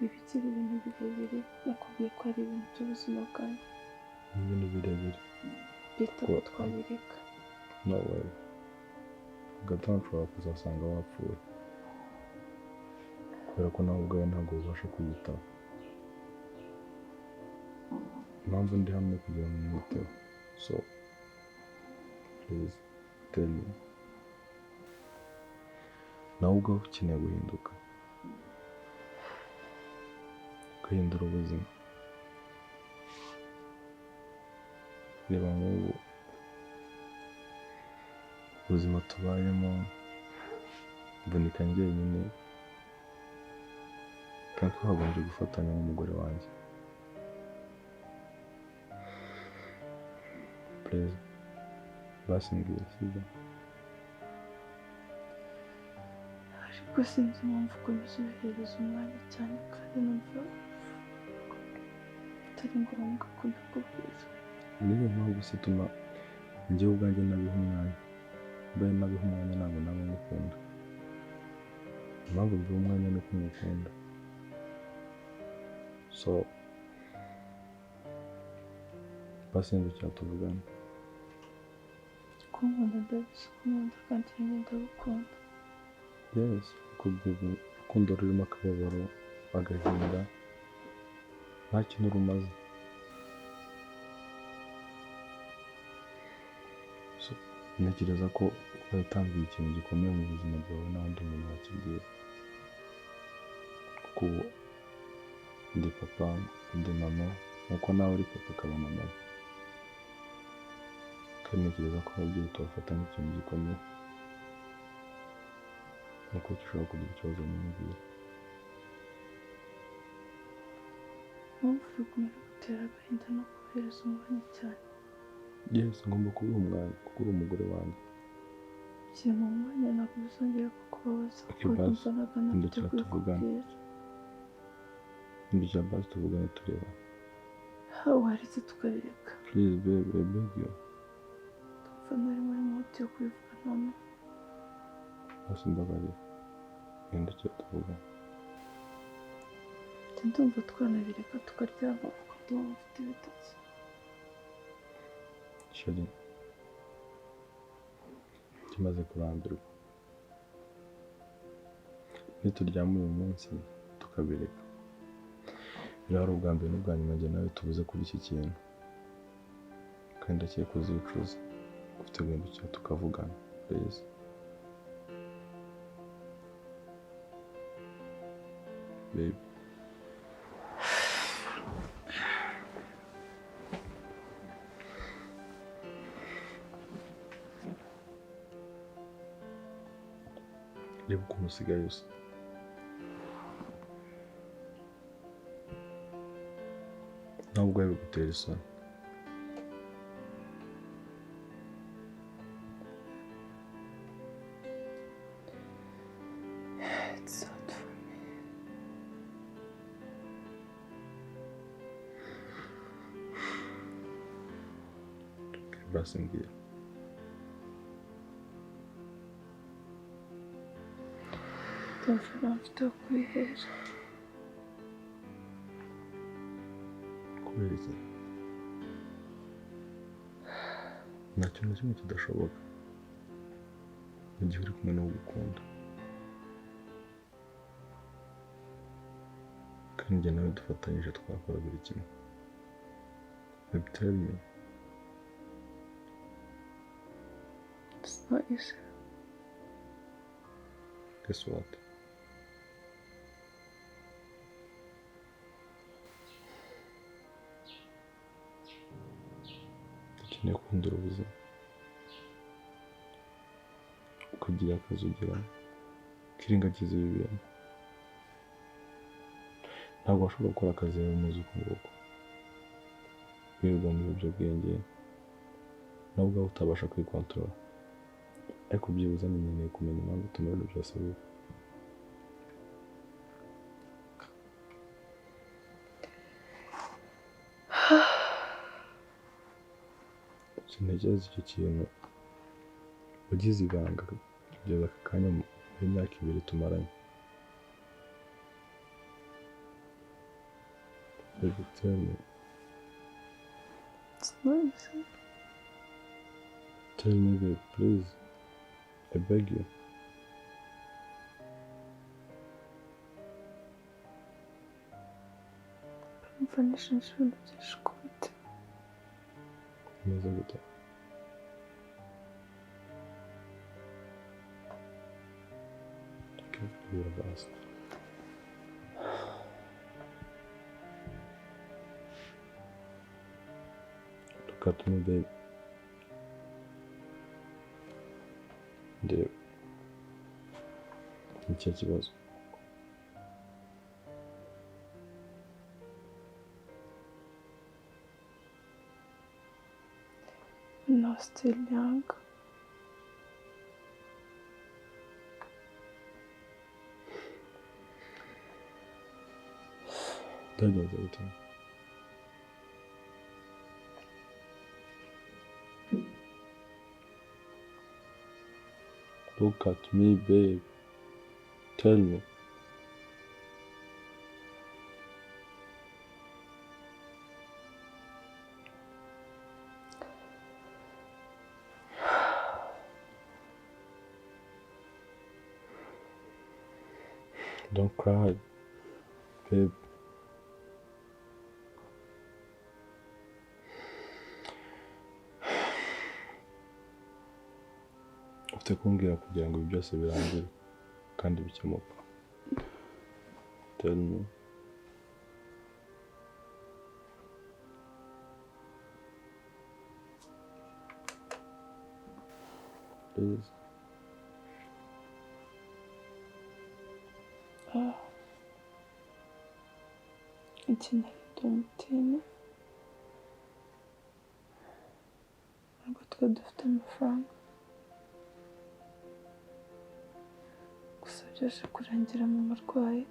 Wibikira ibintu birebire, nakubwiye ko ari ibintu by'ubuzima bwanjye. Ni ibintu birebire. Bita ko twabireka. No way. Hagati aho nshobora kuzasanga wapfuye. Kubera ko nawe ubwawe ntabwo ubasha kwiyitaho. Impamvu ndi hamwe kugira ngo mwiteho. So, please tell me. Nawe ubwawe ukeneye guhinduka. Guhindura ubuzima. Reba nk'ubu ubuzima tubayemo, mvunika njyenyine, kandi twagombye gufatanya n'umugore wanjye. Please, basi mbwira, sibyo? Ariko sinzi impamvu ukomeza ubihereza umwanya cyane kandi numva atari ngombwa ko mbikubwira. Niyo mpamvu se ituma njyewe ubwanjye nabiha umwanya. Mbaye nabiha umwanya ntabwo naba ngukunda. Impamvu mbiha umwanya ni uko ngukunda. So, basi ndukira tuvugane. Kunkunda ndabizi ko unkunda kandi nanjye ndagukunda. Yes, kuko baby, urukundo rurimo akababaro, agahinda, nta kintu rumaze. So, ntekereza ko ubaye utambwiye ikintu gikomeye mu buzima bwawe nta wundi muntu wakibwira. Kuko ubu ndi papa, ndi mama, nkuko nawe uri papa ukaba na mama. Kandi ntekereza ko ababyeyi tubafata nk'ikintu gikomeye. Nuko gishobora kugira ikibazo n'umubiri. Impamvu bigumira gutera agahinda no kubihereza umwanya cyane. Yes, ngomba kubiha umwanya kuko uri umugore wanjye. Bishyira mu mwanya ntabwo bizongera kukubabaza Okay, kuko basi, numva ntabwo nafite ndukira tuvugane. kubikubwira. Ndukira basi tuvugane tureba. Waretse tukabireka. Please babe, I beg you. Ndumva ntari muri mood yo kubivuga none. Basi mbabarira. Ndukira tuvugane. Njye ndumva twanabireka tukaryama kuko ndumva mfite ibitotsi. Chérie, tumaze kurambirwa. Nituryama uyu munsi tukabireka. Birahari ubwa mbere n'ubwa nyuma njye nawe tubuze kuri iki kintu. Kandi ndakeka uzicuza. Ufite guhindukira tukavugana. Please. Babe. Reba ukuntu usigaye usa. Nawe ubwawe bigutera isoni. It's hard for me. Basi mbwira. Ndumva nta mfite aho kubihera. Kubera iki? Nta kintu na kimwe kidashoboka mu gihe uri kumwe n'uwo ugukunda. Kandi njye nawe dufatanyije twakora buri kimwe. Babe, tell me. It's not easy. Guess what? Ukeneye guhindura ubuzima. Ukagira akazi ugira, ukirengagiza ibi bintu. Ntabwo washobora gukora akazi yawe umeze uku nguku. Wirirwa mu biyobyabwenge, nawe ubwawe utabasha kwikontorora. Ariko byibuze nkeneye kumenya impamvu ituma ibintu byose biba. Sintekereza icyo kintu wagize ibanga kugeza aka kanya muri myaka ibiri tumaranye. Baby, tell me. It's not easy. Tell me, babe, please. I beg you. Ndumva nishinja ibintu byinshi ku mutima. Bimeze gute? Okay, bwira basi. Look at me, babe. Ndeba. Ni ikihe kibazo? No, still young. Byagenze gute? Look at me, babe. Tell me. Don't cry, babe. Ufite kumbwira kugira ngo ibi byose birangire kandi bikemuke. Tell me. Please. Iki nari ndi umutini, ntabwo twari dufite amafaranga, gusa byaje kurangira mama arwaye.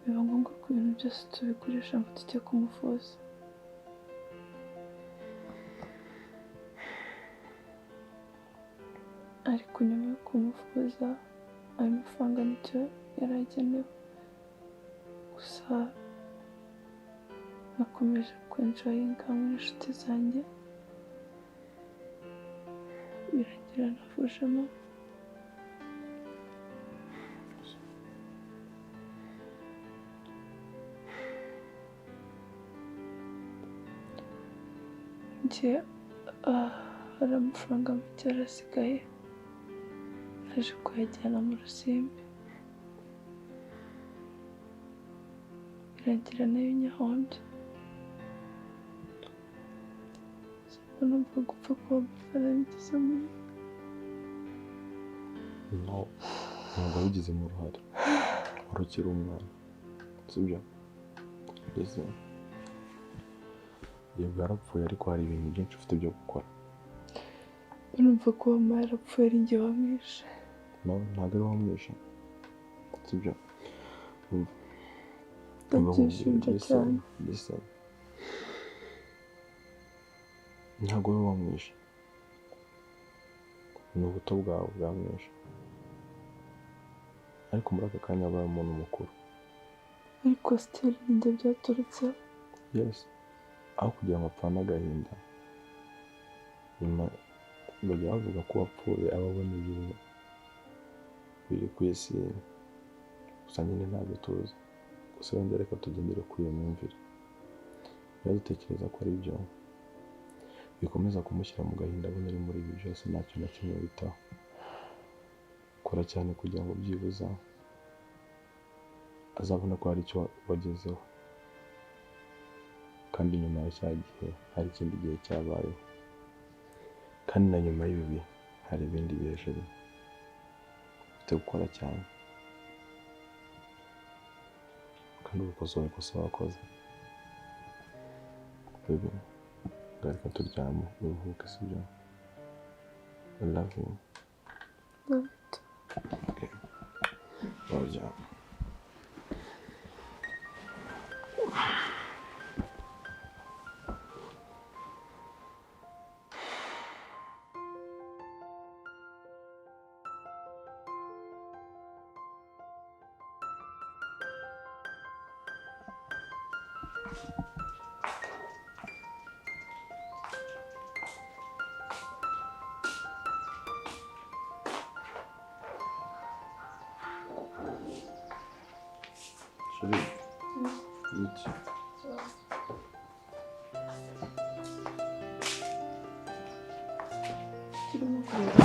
Biba ngombwa ko ibintu byose tubigurisha ngo tujye kumuvuza. Ariko nyuma yo kumuvuza ayo mafaranga nicyo yari agenewe, gusa nakomeje kwenjoyinga hamwe n'inshuti zanjye, birangira navuje mama. Njye hari amafaranga make yari asigaye, naje kuyajyana mu rusimbi, birangira nayo nyahombye. Numva gupfa kuba narabigizemo. No, ntabwo wabigizemo uruhare, wari ukiri umwana, sibyo? Mbese yego yarapfuye, ariko hari ibintu byinshi ufite byo gukora. Urumva ko mama yarapfuye ari njye wamwishe? No, ntabwo ari wamwishe, sibyo? Ndabyishinja cyane. Listen. Ntabwo ari wamwishe, ni ubuto bwawe bwamwishe, ariko muri aka kanya abaye umuntu mukuru. Ariko still ni njye byaturutseho. Yes, aho kugira ngo apfane agahinda, nyuma bajya bavuga ko uwapfuye aba abona ibintu biri ku isi, gusa nyine ntabwo tuzi. Gusa wenda reka tugendere kuri iyo myumvire, niba dutekereza ko ari byo bikomeza kumushyira mu gahinda abona ari muri ibi byose nta kintu na kimwe bitaho. Kora cyane kugira ngo byibuza azabone ko hari icyo wagezeho, kandi nyuma ya cya gihe hari ikindi gihe cyabayeho, kandi na nyuma y'ibi bihe hari ibindi bihe jeri. Ufite gukora cyane kandi ugakosora ikosa wakoze. Baby, reka turyame uruhuke, sibyo? I love you. Love you too. Okay. Uraryama. Chérie, biki? Turimo kureba.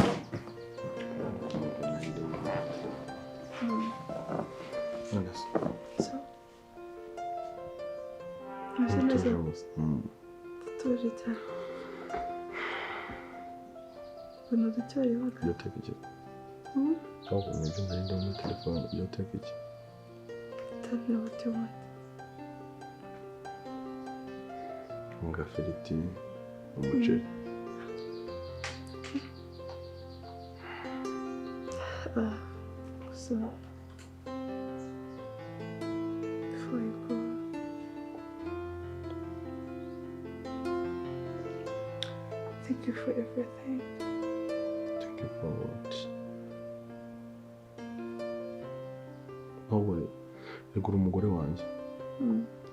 None se So. Meze neza. utuje gusa? Utuje cyane. Ubona ducyorebaga. Ibyo uteka iki? Ahubwo nibyo nari ndimo muri telefone. Ibyo uteka iki? Tell me what you want. Agafiriti, umuceri. So before you go, thank you for everything. Thank you for what? Wowe egura umugore wanjye,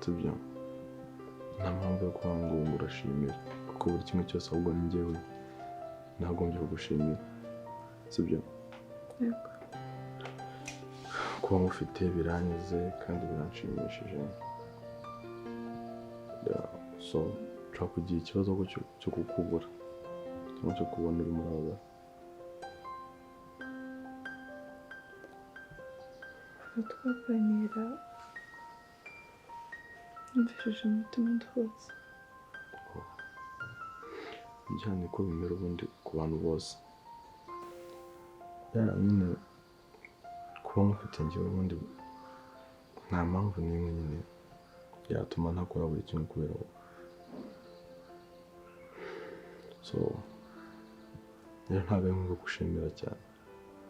sibyo? Nta mpamvu yo kuba ngo urashimira, kuko buri kimwe cyose ahubwo ni njyewe nagombye kugushimira, sibyo? Yego. Kuba mufite biranyuze kandi biranshimishije. Yeah, so nshobora kugira ikibazo cyo kukubura cyangwa cyo kubona urimo urababara. Kuva twaganira numvishije umutima nduhutse. Njyane ko bimera ubundi ku bantu bose. Nyine kuba mufite njyewe ubundi nta mpamvu n'imwe nyine yatuma ntakora buri kimwe kubera wowe. So rero ntabwo ari ngombwa gushimira cyane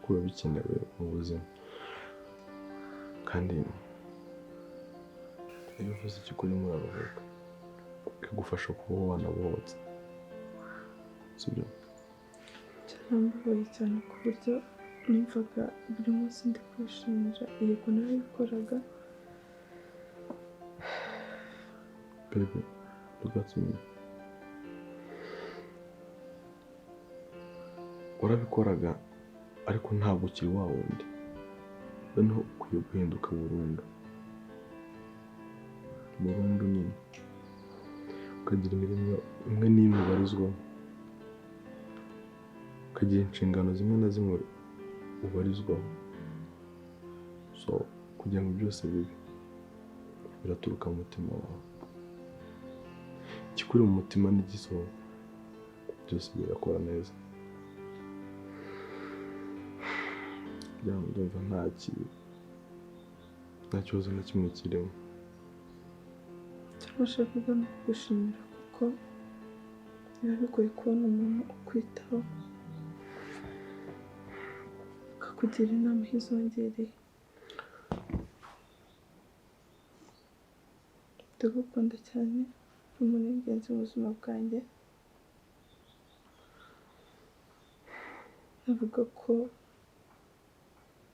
kuko biba bikenewe mu buzima. Kandi iyo uvuze icyo ukora urimo uraruhuka, bikagufasha kuba wanabohotse, sibyo? Cyarambabaye cyane ku buryo numvaga buri munsi ndi kwishinja. Yego narabikoraga. Baby, look at me. Warabikoraga ariko ntabwo ukiri wa wundi. Noneho ukwiye guhinduka burundu. Burundu nyine. Ukagira imirimo imwe n'imwe ubarizwamo. Ukagira inshingano zimwe na zimwe ubarizwamo. So kugira ngo byose bibe biraturuka mu mutima wawe. Ikikuri mu mutima n'igisohoka byose birakora neza. Ndumva nta kibazo na kimwe kirimo. Icyo nashakaga ni ukugushimira kuko biba bigoye kubona umuntu ukwitaho akakugira inama izongereye. Ndagukunda cyane, uri umuntu w'ingenzi mu buzima bwanjye. Navuga ko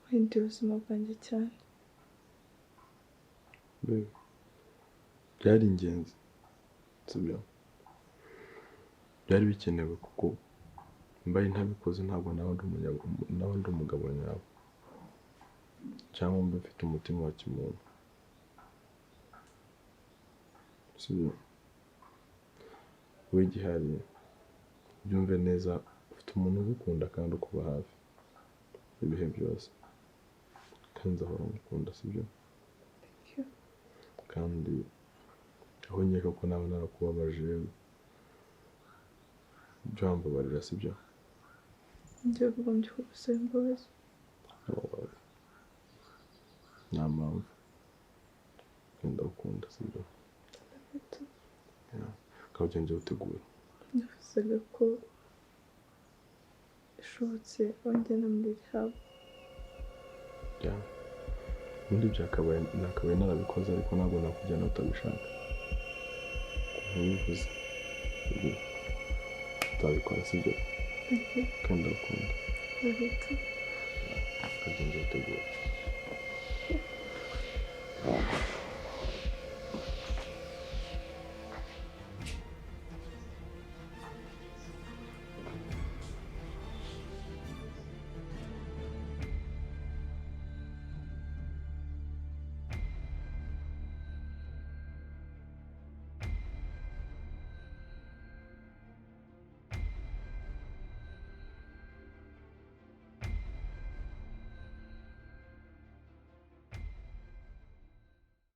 wahinduye ubuzima bwanjye cyane. Byari ingenzi, sibyo? Byari bikenewe kuko mbaye ntabikoze ntabwo naba ndi umugabo nyawe, cyangwa mbe mfite umutima wa kimuntu, sibyo? Wowe igihari byumve neza, ufite umuntu ugukunda kandi ukuba hafi ibihe byose, kandi nzahora ngukunda, sibyo? Kandi aho nkeka ko nawe narakubabaje byambabarira, sibyo? Njye bagombye kugusaba imbabazi. Nta mpamvu, ndagukunda, sibyo? Ukaba ugenda utegura. Nifuzaga ko bishobotse wanjyana muri rehab. Ubundi byakabaye nakabaye narabikoze, ariko ntabwo nakujyana utabishaka. Kuva ubivuze utabikora, sibyo? Kandi ndagukunda. Ukagenda utegura.